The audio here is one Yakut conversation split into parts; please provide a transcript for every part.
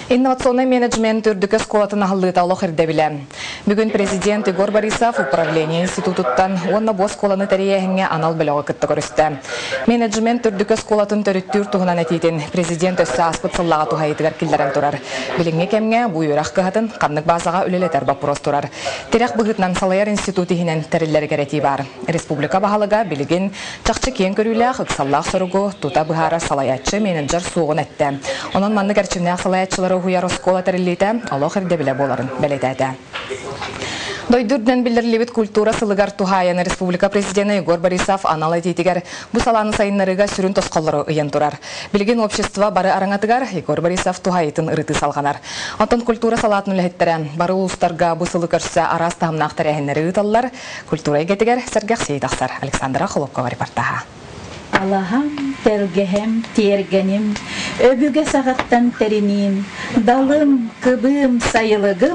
Инновационнай менеджмент үрдүкү оскуолатын аһыллыыта олох ирдэбилэ. Бүгүн президент Егор Борисов управление институтуттан уонна бу оскуоланы тэрийээһиҥҥэ анал бөлөҕү кытта көрүстэ. Менеджмент үрдүкү оскуолатын төрүттүүр туһунан этиитин президент өссө ааспыт сыллааҕы туһайыытыгар киллэрэн турар. Билиҥҥи кэмҥэ бу үөрэх кыһатын ханнык баазаҕа үлэлэтэр боппуруос турар. Тирэх быһыытынан салайар институт иһинэн тэриллэригэр этии баар. Республика баһылыга билигин Чахчы киэҥ көрүүлээх, ыксаллаах соругу тута быһаарар салайааччы, менеджер суоҕун эттэ. Онон маннык эрчимнээх салайааччылары уһуйар оскуола тэриллиитэ олох ирдэбилэ буоларын бэлиэтээтэ. Дойду үрдүнэн биллэриллибит культура сылыгар туһаайан республика президенэ Егор Борисов анал этиитигэр бу салааны сайыннарыыга сүрүн тосхоллору ыйан турар. Билигин общество бары араҥатыгар Егор Борисов туһаайыытын ырытыы салҕанар. Оттон культура салаатын үлэһиттэрэ бары улуустарга бу сылы көрсө араас таһымнаах тэрээһиннэри ыыталлар, Культура эйгэтигэр сэргэхсийи тахсар Александра Холопкова репортаһа. Алаһам, тэлгэһэм, тиэргэним, өбүгэ саҕаттан тэриниим, далым, кыбыым, сайылыгым,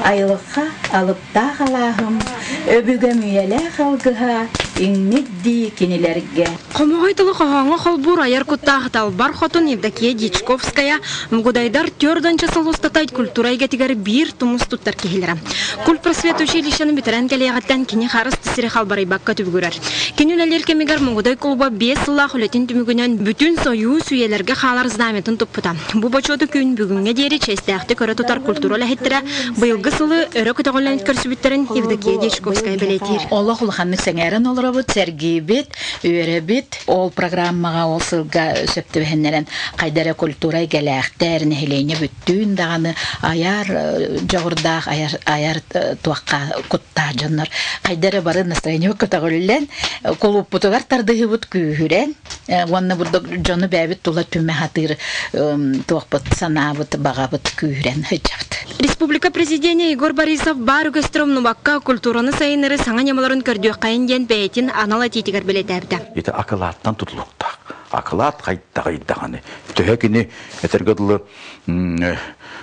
айылҕа алыптаах алааһым, өбүгэм үйэлээх алгыһа иҥмит дии кинилэргэ. Хомоҕой тылы хоһооҥҥо холбуур айар куттаах Далбар Хотун Евдокия Дьячковская Мугудайдар түөрт сыл устата культура эйгэтигэр биир тумус туттар киһилэрэ. Культпросвет училищены бүтэрэн кэлиэҕиттэн кини харыс сири халбарыйбакка түбүгүрэр. Кини үлэлиир кэмигэр Мугудай клуба 5 сыллаах үлэтин түмүгүнэн бүтүн Сойуус үйэлэргэ хаалар знамятын туппута. Бу бочуоту күн бүгүҥҥэ диэри чиэстээхтик өрө тутар культура үлэһиттэрэ быйылгы сылы өрө көтөҕүллэн көрсүбүттэрин Евдокия Дьячковская бэлиэтиир. Олох улаханнык сэҥээрэн олоробут, сэргиибит, үөрэбит. Ол программаҕа ол сылга сөп түбэһиннэрэн хайда эрэ культура эйгэлээхтэр, нэһилиэнньэ бүттүүн даҕаны айар дьоҕурдаах, айар, айар туохха куттаах дьоннор хайда эрэ бары настроение көтөҕүллэн, кулууппутугар тардыһыыбыт күүһүрэн, уонна бурдук дьону бэйэбит тула түмэ сатыыр туохпут санаабыт, баҕабыт күүһүрэн сылдьабыт. Республика президенэ Егор Борисов баар үгэстэри умнубакка культураны сайыннары саҥа ньымаларын көрдүөххэйин диэн бэйэтин анал этиитигэр бэлиэтээбитэ. Ити акылааттан тутулуктаах. Акылаат хайдаҕый даҕаны. Төһө кини этэргэ дылы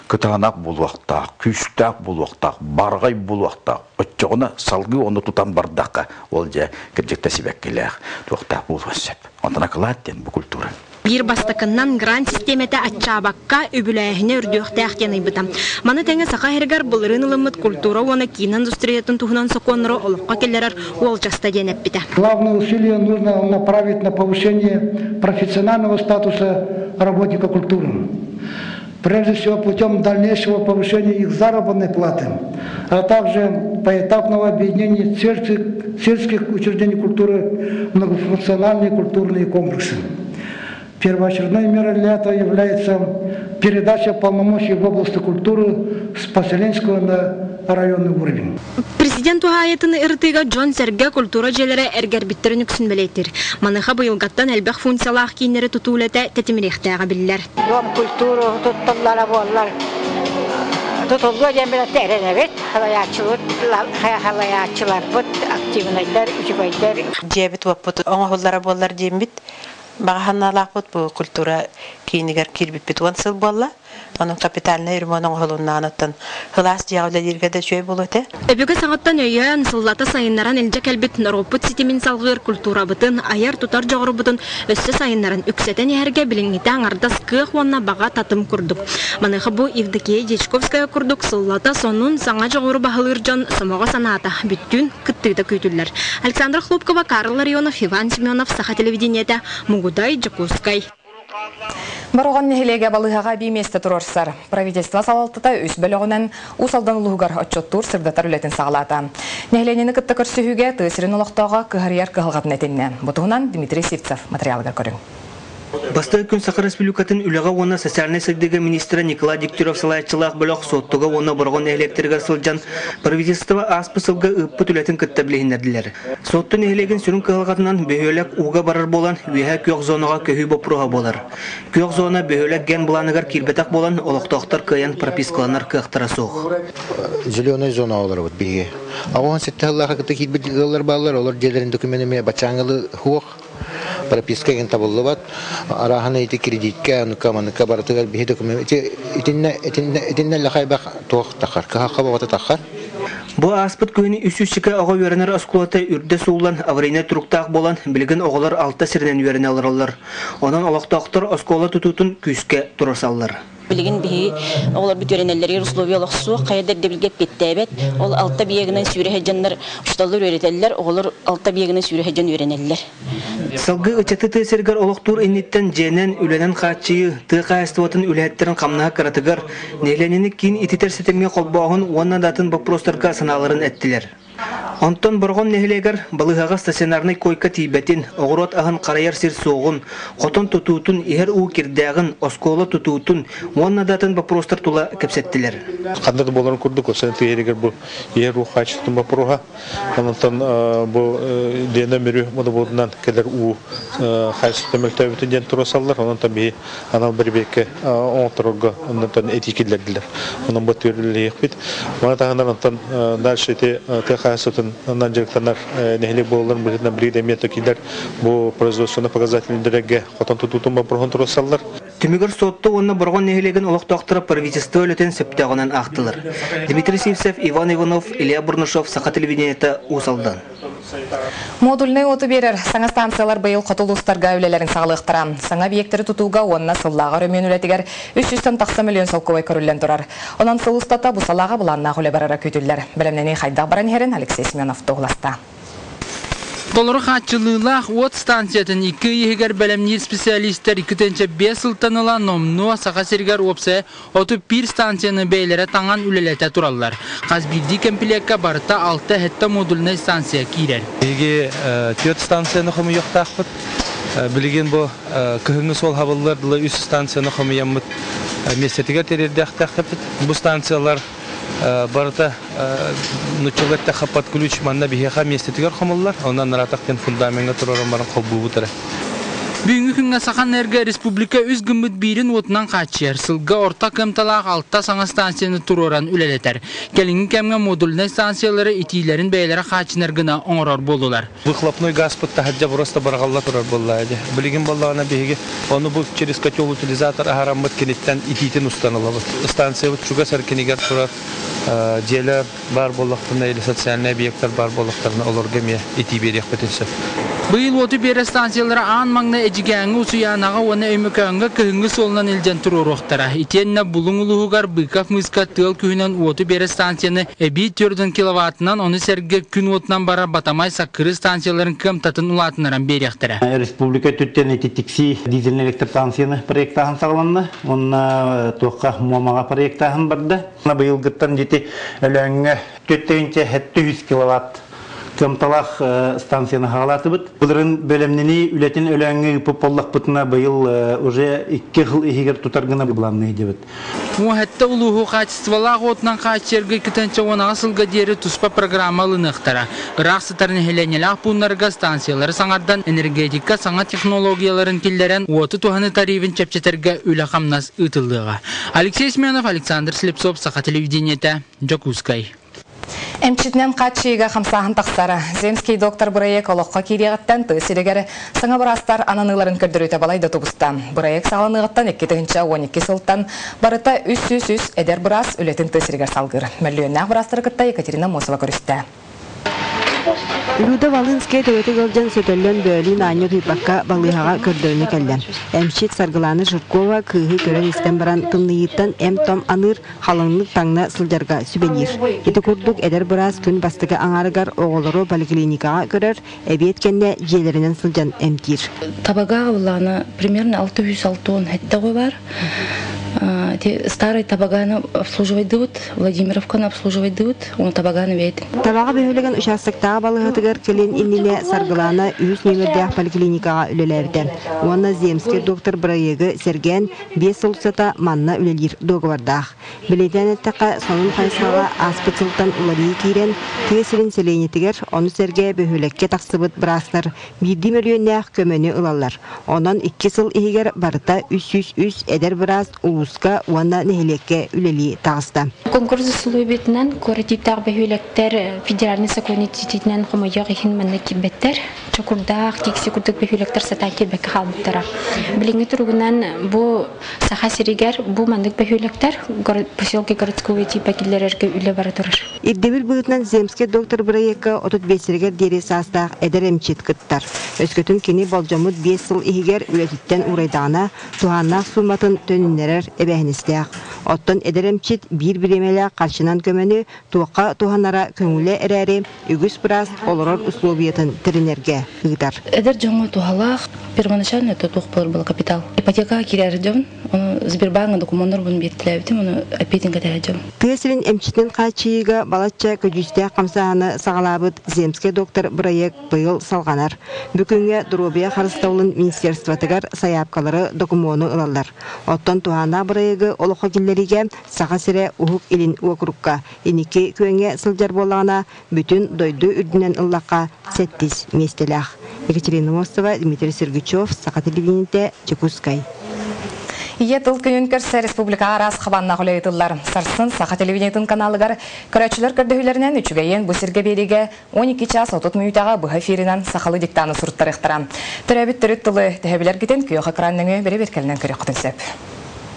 кытаанах буолуохтаах, күүстээх буолуохтаах, барҕай буолуохтаах. Оччоҕуна салгыы ону тутан бардахха, ол дьэ кырдьык да сибэккилээх, туохтаах буолуон сөп. Онтон акылаат диэн бу культура. Биир бастакыннан грант систиэмэтэ аччаабакка, үбүлээһинэ үрдүөхтээх диэн ыйбыта. Маны тэҥэ Саха сиригэр былырыын ылыммыт культура уонна киин индустриятын туһунан сокуоннары олоххо киллэрэр уолдьаста диэн эппитэ. Главное усилие нужно направить на повышение профессионального статуса работника культуры. Прежде всего путем дальнейшего повышения их заработной платы, а также поэтапного объединения сельских, сельских учреждений культуры в многофункциональные культурные комплексы. Первоочередной мерой для этого является передача полномочий в области культуры с поселенческого на районный уровень. Президент туһаайытын ырытыыга дьон-сэргэ культура дьиэлэрэ эргэрбиттэрин үксүн бэлиэтиир. Маныаха быйылгаттан элбэх функциялаах кииннэри тутуу үлэтэ тэтимириэхтээҕэ биллэр. Дом культуру туттуллара буоллар тутуллуо диэн билэтэ эрэнэбит. Халайааччылар, халайааччыларбыт активнайдар, үчүгэйдэр. Дьиэбит уоппут оҥоһуллара буоллар диэммит баҕа санаалаахпыт бу культура киинигэр киирбиппит 10 сыл буолла. Онон капитальнай ремонт оҥоһулуннаҕыттан сылаас дьиэҕэ үлэлииргэ да үчүгэй буолуо этэ. Өбүгэ саҕаттан өйөөн, сыллата сайыннаран илдьэ кэлбит норуоппут ситимин салҕыыр культурабытын, айар-тутар дьоҕурбутун өссө сайыннаран үксэтэн иһэргэ билиҥҥитэ аҥардас кыах уонна баҕа татым курдук. Маныаха бу Евдокия Дьячковская курдук сыллата сонун саҥа дьоҕуру баһылыыр дьон сомоҕо санаата бүттүүн кыттыыта күүтүллэр. Александра Хлопкова, Карл Ларионов, Иван Семенов, Саха телевидениетэ, Мугудай, Дьокуускай. Бороҕон нэһилиэгэ балыыһаҕа эбии миэстэ туруорсар. Правительство салалтата үс бөлөҕүнэн Уус Алдан улууһугар отчуоттуур сырдатар үлэтин саҕалаата. Нэһилиэнньэни кытта көрсүһүүгэ тыа сирин олохтооҕо кыһарыйар кыһалҕатын этиннэ. Бу туһунан Дмитрий Сивцев материалыгар көрүҥ. Бастакы күн Саха Республикатын үлэҕэ уонна социальнай сайдыыга министрэ Николай Дегтярев салайааччылаах бөлөх Суоттуга уонна Бороҕон нэһилиэктэригэр сылдьан правительство ааспыт сылга ыыппыт үлэтин кытта билиһиннэрдилэр. Суотту нэһилиэгин сүрүн кыһалҕатынан бөһүөлэк ууга барар буолан, үөһэ күөх зонаҕа көһүү боппуруоһа буолар. Күөх зона бөһүөлэк генпланыгар киирбэтэх буолан, олохтоохтор кыайан пропискаланар кыахтара суох. Зеленая зона олоробут биһиги. Аҕыс сэттэ сыллаахха кытта киирбит ыаллар бааллар, олор дьиэлэрин докумена эмиэ баччааҥҥылыы суох. Прописка игин табыллыбат. Арааһын ити кредитка, аныка маныка барытыгар биһи документ ити итиннэ итиннэ итиннэ лахайбах туох тахар, кыһахха баҕата тахар. Бу ааспыт күһүн үс сүүсчэкэ оҕо үөрэнэр оскуолата үрдэ сууллан, аварийнай туруктаах буолан, билигин оҕолор алта сиринэн үөрэнэ олороллор. Онон олохтоохтор оскуола тутуутун күүскэ туруорсаллар. Билигин биһиги оҕолорбут үөрэнэллэригэр условия олох суох, хайа да ирдэбилгэ эппиэттээбэт. Ол алта биэгинэн сүүрэ сылдьаннар учууталлар үөрэтэллэр, оҕолор алта биэгинэн сүүрэ сылдьан үөрэнэллэр. Салгыы ыччаты тыа сиригэр олохтуур инниттэн дьиэнэн, үлэнэн хааччыйыы, тыа хаһаайыстыбатын үлэһиттэрин хамнаһа кыратыгар, нэһилиэнньэни киин ититэр ситимҥэ холбооһун уонна да атын боппуруостарга санааларын эттилэр. Онтон Бороҕон нэһилиэгэр балыыһаҕа стационарнай куойка тиийбэтин, оҕуруот аһын харайар сир суоҕун, хотон тутуутун, иһэр уу кирдээҕин, оскуола тутуутун уонна да атын боппуруостар тула кэпсэттилэр. Ханна да буоларын курдук, өссө тыа бу иһэр уу хаачыстыбатын боппуруоһа. Онтон бу Лена Мүрү водоводунан кэлэр уу хаачыстыбата мөлтөөбүтүн диэн туруорсаллар. Онон биһи анал бэрэбиэркэ оҥотторорго оннуттан этии киллэрдилэр. Онон бу түөрүлэһиэхпит. Маны таһынан онтон дальше ити тыа хаһаайыстыбатынан дьарыктанар нэһилиэк буолалларын быһыытынан билигин эмиэ токилар бу производственно показательдэргэ хотон тутуутун боппуруоһун туруорсаллар. Түмүгэр Суотту уонна Бороҕон нэһилиэгин олохтоохторо правительство үлэтин сөптөөҕүнэн аахтылар. Дмитрий Сивцев, Иван Иванов, Илья Бурнашов, Саха телевидениета, Уус Алдан. Модульнай уоту биэрэр саҥа станциялар быйыл хоту улуустарга үлэлэрин саҕалыахтара. Саҥа объектэри тутууга уонна сыллааҕы өрөмүөн үлэтигэр 300-тэн тахса миллион солкуобай көрүллэн турар. Онон сыл устата бу салааҕа былааннаах үлэ барара күүтүллэр. Бэлэмнэнии хайдах баран иһэрин Алексей Семенов туоһуласта. Толору хааччыллыылаах уот станциятын икки ый иһигэр бэлэмниир специалистар 2,5 сылтан ыла номнуо Саха сиригэр уопсайа 31 станцияны бэйэлэрэ таҥан үлэлэтэ тураллар. Хас биирдии кэмпилиэккэ барыта 6-7 модульнай станция киирэр. Биһиги түөрт станцияны хомуйуохтаахпыт. Билигин бу кыһыҥҥы суол хабыллар дылы үс станцияны хомуйаммыт миэстэтигэр тириэрдиэхтээхпит. Бу станциялар барыта нуччалыы эттэххэ под ключ манна биһиэхэ миэстэтигэр хомуллар. Онон наратах диэн фундамеҥҥа тураран баран холбуубут эрэ. Бүгүҥҥү күҥҥэ Сахаэнерго республика үс гыммыт биирин уотунан хааччыйар, сылга орто кыамталаах алта саҥа станцияны туруоран үлэлэтэр. Кэлиҥҥи кэмҥэ модульнай станциялары итиилэрин бэйэлэрэ хааччынар гына оҥорор буоллулар. Выхлопной газпыт таһырдьа просто быраҕылла турар буоллаа дии. Билигин буоллаҕына биһиги ону бу через котел утилизатор аһараммыт киниттэн итиитин устан ылабыт. Станциябыт чугас эркинигэр турар дьиэлэр баар буоллахтарына или социальнай объектар баар буоллахтарына олорго эмиэ итии биэриэхпитин сөп. Быйыл уоту биэрэр станциялара аан маҥнай Эдьигээҥҥэ, Усуйаанаҕа уонна Өймөкөөҥҥө кыһыҥҥы суолунан илдьэн туруоруохтара. Итиэннэ Булуҥ улууһугар Быков Мыыска тыал күһүнэн уоту биэрэр станцияны эбии 4 киловаттынан, ону сэргэ күн уотунан барар Батамай, Саккыры станцияларын кыамтатын улаатыннаран биэриэхтэрэ. Республика өттүттэн ити Тикси дизельнай электростанцияны проектааһын саҕаланна. Уонна туохха Муомаҕа проектааһын барда. Быйылгыттан дьити Өлөөҥҥө 4 киловатт кыамталаах станцияны хаалаатыбыт. Былырын бэлэмнэнии үлэтин Өлөөҥҥө ыыппыт буоллахпытына быйыл уже икки сыл иһигэр тутар гына былаанныы дебит. Муоһэтте улууһу хаачыстыбалаах уотунан хааччыйарга 2018 сылга диэри туспа программа ылыныахтара. Ыраах сытар нэһилиэнньэлээх пууннарга станциялары саҥардан, энергетика саҥа технологияларын киллэрэн, уоту туһаныы тарифын чэпчэтэргэ үлэ-хамнас ыытыллыаҕа. Алексей Семенов, Александр Слепцов, Саха телевидениетэ, Дьокуускай. Эмчитинэн хааччыйыыга хамсааһын тахсар. Земский доктор бырайыак олоххо киириэҕиттэн тыа сиригэр саҥа быраастар ананыыларын көрдөрүүтэ балайда тубуста. Бырайыак саҕаланыаҕыттан 2012 сылтан барыта 303 эдэр быраас үлэтин тыа сиригэр салгыыр. Мөлүйүөннээх быраастары кытта Екатерина Мосова көрүстэ. Люда Волынская төбөтө ыалдьан сөтөллөн бөөлүүн аанньа утуйбакка балыыһаҕа көрдөрүнэ кэллэ. Эмчит Саргылаана Жиркова кыыһы көрөн-истэн баран тымныйыыттан эм-том аныыр, халыҥнык таҥна сылдьарга сүбэлиир. Ити курдук эдэр быраас күн бастакы аҥаарыгар оҕолору поликлиникаҕа көрөр, эбиэт кэннэ дьиэлэринэн сылдьан эмтиир. Табагаҕа буллаҕына примерно 667 оҕо бар. Старый Табаганы обслуживайдыбыт, Владимировканы обслуживайдыбыт, оны Табаганы бэйэтин. Табаҕа бөһүөлэгин участоктааҕы балыыһатыгар кэлин иннинэ Саргылаана үһүс нүөмэрдээх поликлиникаҕа үлэлээбитэ уонна Земский доктор бырайыагы сэргээн биэс сыл устата манна үлэлиир дуогабардаах. Бэлиэтээн эттэххэ, сонун хайысхаҕа ааспыт сылтан уларыйыы киирэн, тыа сирин сэлиэнньэтигэр, ону сэргэ бөһүөлэккэ тахсыбыт быраастар биирдии мөлүйүөннээх көмөнү ылаллар. Онон икки сыл иһигэр барыта 303 эдэр быраас улууска уонна нэһилиэккэ үлэлии таҕыста. Конкурс усулуобуйатынан куоратиптаах бөһүөлэктэр федеральный сокуон ититинэн хомойуох иһин манна киирбэттэр. Чокурдаах, Тикси курдук бөһүөлэктэр сатаан киирбэккэ хаалбыттара. Билиҥҥи туругунан бу Саха сиригэр бу маннык бөһүөлэктэр Поселки городского типа киллэрэргэ үлэ бара турар. Ирдэбил быһыытынан Земский доктор бырайыакка 35 диэри саастаах эдэр эмчит кыттар. Өскөтүн кини болдьоммут 5 сыл иһигэр үлэтиттэн уурайдаҕына, туһааннаах сууматын төнүннэрэр эбээһинэстээх. Оттон эдэр эмчит биир бириэмэлээх харчынан көмөнү туохха туһанара көҥүлэ эрээри, үгүс быраас олорор условиятын тэринэргэ ыытар. Эдэр дьоҥҥо туһалаах первоначально это туох буолар была капитал. Ипотекаҕа киирэр дьон, ону Сбербанка докумуоннарбын биэртэлээбитим, ону опять кэтэһэ дьон. Тыа сирин эмчитин хааччыйыыга балачча көдьүүстээх хамсааһыны саҕалаабыт «Земскэй доктор» бырайыак быйыл салҕанар. Бу күҥҥэ Доруобуйа харыстабылын министерствотыгар сайаапкалары докумуону ылаллар. Оттон туһааннаах бырайыагы олоххо киллэриигэ Саха сирэ Уһук Илин уокурукка инники күөҥҥэ сылдьар буоллаҕына, бүтүн дойду үрдүнэн ыллахха сэттис миэстэлээх. Екатерина Мостова, Дмитрий Сергучев, Саха телевидениетэ, Дьокуускай. Ийэ тыл күнүн көрсө республикаҕа араас хабааннаах үлэ ыытыллар. Сарсын Саха телевидениетын каналыгар көрөөччүлэр көрдөһүүлэринэн үчүгэйин бу сиргэ биэриигэ 12 час 30 мүнүүтэҕэ быһа эфиринэн сахалыы диктаны суруттарыахтара. Төрөөбүт төрүт тылы төһө билэргитин күөх экран нөҥүө бэрэбиэркэлэнэн көрүөххүтүн сөп.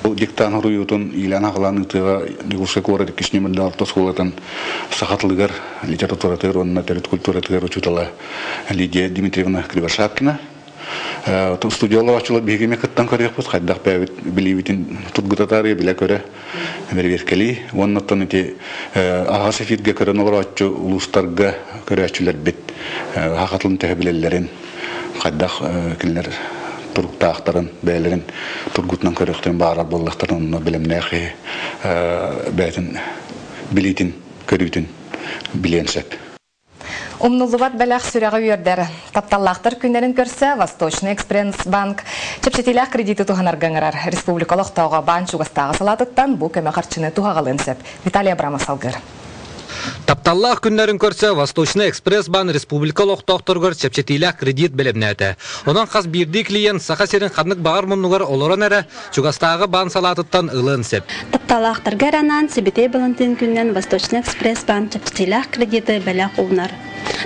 Бу диктант хоруйуутун иилээн-аҕалаан ыытыыга Дьокуускай куорат иккис нүөмэрдээх орто оскуолатын саха тылыгар, литературатыгар уонна төрүт культуратыгар учуутала Лидия Дмитриевна Кривошапкина. Студиялааччылар биһиги эмиэ кыттан көрүөхпүт, хайдах бэйэбит билиибитин тургутатаарыйа билэ-көрө бэрэбиэркэлии. Уонна оттон ити аһаҕас эфиргэ көрөн олорооччу улуустарга көрөөччүлэрбит саха тылын төһө билэллэрин хайдах кинилэр туруктаахтарын бэйэлэрин тургутунан көрүөхтэрин баҕарар буоллахтарын онно бэлэмнээх киһи бэйэтин билиитин көрүүтүн билиэн сөп. Умнуллубат бэлэх сүрэҕи үөрдэр. Тапталлаахтар күннэрин көрсө Восточный экспресс банк чэпчэтиилээх кредити туһанарга ыҥырар. Республика олохтооҕо баан чугастааҕы салаатыттан бу көмө харчыны туһаҕалыан сөп. Виталий Абрамов салгыыр. Тапталлаах күннэрин көрсө Восточный экспресс баан республика олохтоохторугар чэпчэтиилээх кредит бэлэмнээтэ. Онон хас биирдии клиент Саха сирин ханнык баҕар муннугар олорон эрэ чугастааҕы баан салаатыттан ылыан сөп. Тапталлаахтарга эрэ анаан Сибитэй Балантыын күнүнэн Восточный экспресс баан чэпчэтиилээх кредиты бэлэх уунар.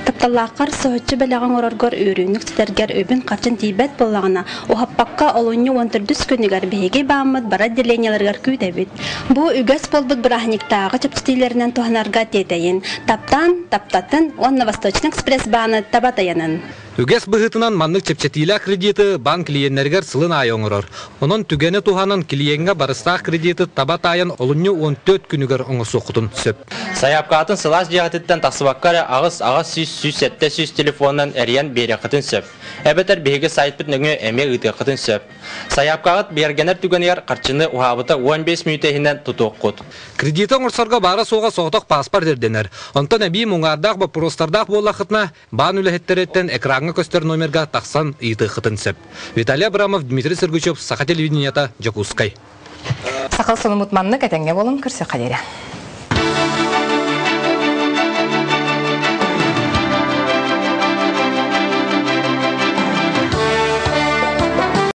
Тапталлааххар соһуччу бэлэҕи оҥороргор үөрүүнүк ситэргэр үбүн-харчын тиийбэт буоллаҕына, уһаппакка олунньу уон төрдүс күнүгэр биһиги бааммыт бары отделениеларыгар күүтэбит. Бу үгэс буолбут бырааһынньыктааҕы чэпчэтиилэринэн туһанарга тиэтэйин, таптаан, таптатын уонна Восточный экспресс бааны таба тайанын. Үгэс быһыытынан маннык чэпчэтиилээх кредиты баан клиеннэригэр сылын аайы оҥорор. Онон түгэни туһанан клиеҥҥэ барыстаах кредиты таба таайан олунньу 14 күнүгэр оҥорсуоххутун сөп. Сайаапкаҕытын сылаас дьиэҕититтэн тахсыбакка эрэ аҕыс аҕыс сүүс сүүс сэттэ сүүс телефонунан эрийэн биэриэххитин сөп. Эбэтэр биһиги сайтпыт нөҥүө эмиэ ыытыаххытын сөп. Сайаапкаҕыт бигэргэнэр түгэнигэр харчыны уһаабыта 15 мүнүүтэ иһинэн тутуоххут. Кредиты оҥорсорго баара-суоҕа соҕотох пааспар ирдэнэр. Онтон эбии муҥаардаах боппуруостардаах буоллаххытына, баан үлэһиттэриттэн экраҥҥа көстөр номерга тахсан ыйытыаххытын сөп. Виталий Абрамов, Дмитрий Сергучев, Саха телевидениета, Дьокуускай. Сахал сонумут маннык этэҥҥэ буолун көрсөххө диэри.